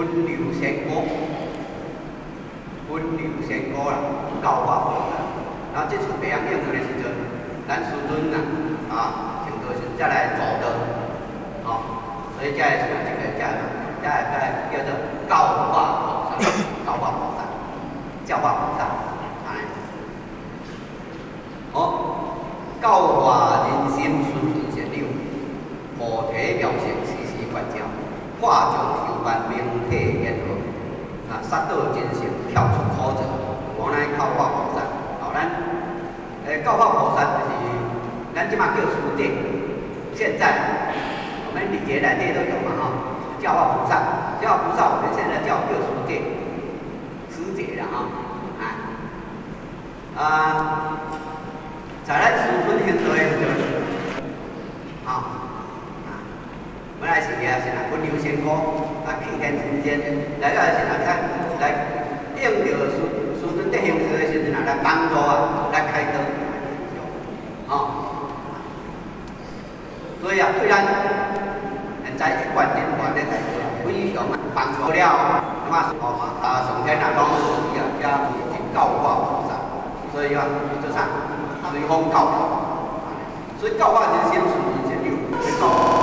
溫柔仙姑，溫柔仙姑啦，教化菩薩。然後這次袂曉應用的時陣，咱師尊啊，啊，成道時才來助道，吼，所以這個是這個這這這叫做教化菩薩，教化菩薩，教化菩薩，按呢。好，教化人心，循循善誘，菩提妙善，時時觀照，化眾修萬，明體現合，啊，殺道真性，跳出苦澤，無奈教化菩薩。好，咱教化菩薩就是咱這馬叫師姐，現在我們禮節內底都有嘛，吼，教化菩薩，教化菩薩，我們現在叫師姐，師姐啦，吼，啊，在咱師尊行道的時陣，啊，本來是也是啦，溫柔仙姑啊，去天人間，來到時啊，來應著師尊佇行道的時陣啊，來幫助啊，來開導，吼，所以啊，對咱現在一貫人員咧來說，非常幫助了，那麼哦啊，上天啊，攏是啊，遮教化菩薩，所以啊，做啥？隨風教化，所以教化人心，循循善誘，教。